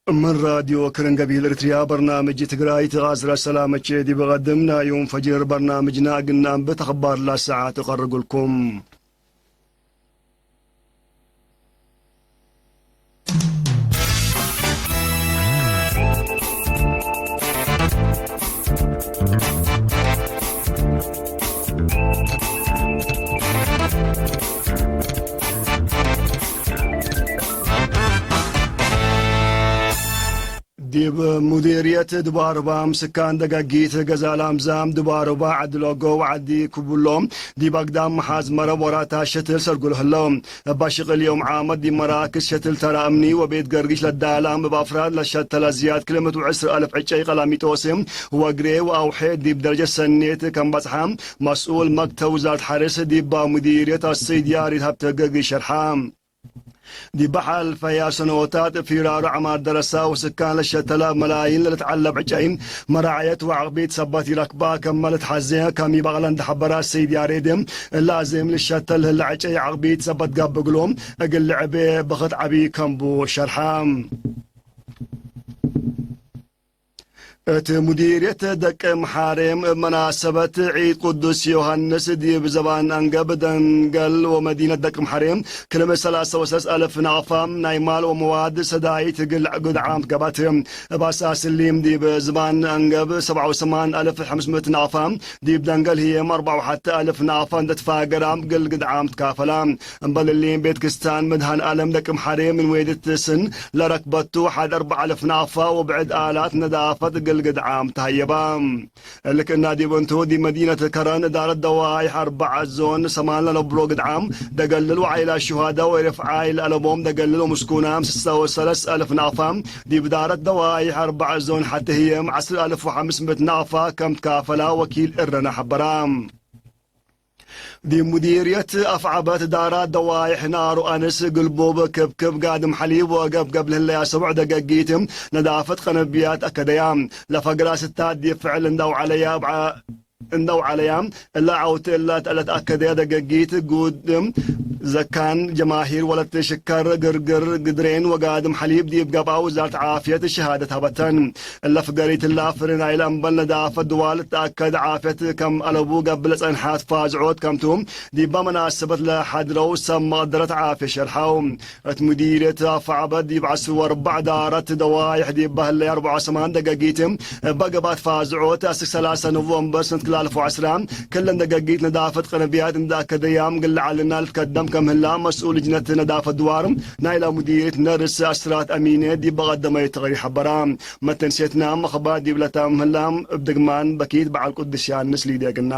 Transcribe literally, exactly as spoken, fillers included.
ምን ራድዮ ክርን ገቢል ኤርትርያ በርናምጅ ትግራይት ጋዝረ ሰላመቼ ዲብ ቀድም ናዩም ፈጅር በርናምጅና እግል ነአንብት አኽባር ለሰዓት እቀርግልኩም። ዲብ ሙዲርየት ድባርባ ምስካን ደጋጊት ገዛል አምዛም ድባርባ ዐዲ ሎጎ ወዐዲ ኩብሎ ዲብ አግዳም መሓዝ መረብ ወራታ ሸትል ሰርጉል ህለው። እባ ሽቅል ዮም ዓመት ዲብ መራክዝ ሸትል ተራ እምኒ ወቤት ገርግሽ ለዳላም እብ አፍራድ ለሸተለ ዝያድ ክልኤ ምእት ወዕስር አልፍ ዕጨይ ቀላሚጦስ ወግሬ ወአውሔ ዲብ ደረጀት ሰኔት ከም በጽሐ መስኡል መክተብ ውዛረት ሐርስ ዲባ ሙዲርየት አሰይድ ያሬድ ሀብተ ገርግሽ ሸርሐ። ዲብ ሐልፈያ ሰኖታት ፊራሩ ዐማር ደረሳ ወስካን ለሸተለ መላይን ለልትዐለብ ዕጨይ መራዕየት ወዐቅቢት ሰበት ኢረክባ ከመ ልትሐዜ ከም ኢበቅለ እንዴ ሐበረ ሰይድ ያሬድ፣ ላዝም ልሸተል ህለ ዕጨይ ዐቅቢት ሰበት ገብእ እግሉ እግል ልዕቤ ብክት ዐቢ ከም ቡ ሸርሐ። እት ሙዲርየት ደቀ ምሓሬም እብ መናሰበት ዒድ ቅዱስ ዮሐንስ ዲብ ዘባን አንገብ ደንገል ወመዲነት ደቀ ምሓሬም ክልኤ ምእት ሰላሰ ወሰለስ አልፍ ናቅፋ ናይ ማል ወመዋድ ሰዳይት እግል ግድዓም ትገባት። እብ አሳስ እሊም ዲብ ዘባን አንገብ ሰብዓ ወሰማን አልፍ ሐምስ ምእት ናቅፋ፣ ዲብ ደንገል ህዬም አርበዓ ወሐተ አልፍ ናቅፋ እንዴ ትፋገራ እግል ግድዓም ትካፈላ። እምበል እሊም ቤት ክስታን መድሃን አለም ደቀ ምሓሬም ምን ዌድት ስን ለረክበቱ ሐድ አርበዕ አልፍ ናቅፋ ወብዕድ አላት ነዳፈት እግል ግድዓም ተሀየባ። እሊ ክእና ዲብ እንቱ፣ ዲብ መዲነት ከረን እዳረት ደዋይሕ አርበዕ ዞን ሰማን ለነብሮ ግድዓም ደገልል ወዓይላ ሹሃዳ ወኤረፍዓይ ለአለቦም ደገልል ወምስኩናም ስሳ ወሰለስ አልፍ ናቅፋ፣ ዲብ እዳረት ደዋይሕ አርበዕ ዞን ሐቴ ህዬም ዐስር አልፍ ወሐምስ ምእት ናቅፋ ከም ትካፈላ ወኪል እረና ሐበራ። ዲብ ሙዲርየት አፍዐበት እዳራት ደዋይሕ ናሩ አንስ፣ ግልቡብ፣ ክብክብ፣ ጋድም ሐሊብ ወገብገብ ለህለያ ሰቡዕ ደገጊት ነዳፈት ቀነብያት አከደያ። ለፈግራ ስታት ዲብ ፍዕል እንደ አውዐለያ እብ ዐ-፣ እንደ አውዐለያ እለ ዐውት እለ ተአለት አከደያ ደገጊት ጉድም ዘካን ጀማሂር ወለት ሽከር፣ ግርግር፣ ግድሬን ወጋድም ሐሊብ ዲብ ገብአ ውዛረት ዓፍየት ሸሃደት ሀበተን። እለ ፍገሪት እላ ፍርናይ ለእምበል ነዳፈት ድዋል ተአከድ ዓፍየት ከም አለቡ ገብእ ለጸንሐት ፋዝዖት ከምቱ፣ ዲባ መናሰበት ለሐድረው ሰብ መቅደረት ዓፍየት ሸርሐው። እት ሙዲርየት አፍዐበት ዲብ ዐስር ወአርበዕ ዳረት ደዋይሕ ዲባ ህለየ አርበዓ ወሰማን ደገጊት እበ ገብአት ፋዝዖት፣ አስክ ሰላሰ ኖቨምበር ሰነት ክልኤ አልፍ ወዐስራ፣ ክለን ደገጊት ነዳፈት ቀነብያት እንደ አከደያም እግል ለዐልና ልትከደም ከም ህላ መስኡል ልጅነት ነዳፈት ድዋር ናይላ ሙዲርየት ነርስ አስራት አሚነ ዲብ በቀደመዩ ተቅሪር ሐበራ። መተንሴትና መክባር ዲብ ለታም ህላም እብ ድግማን በኪት በዐል ቅዱስ ዮሐንስ ሊዴግና።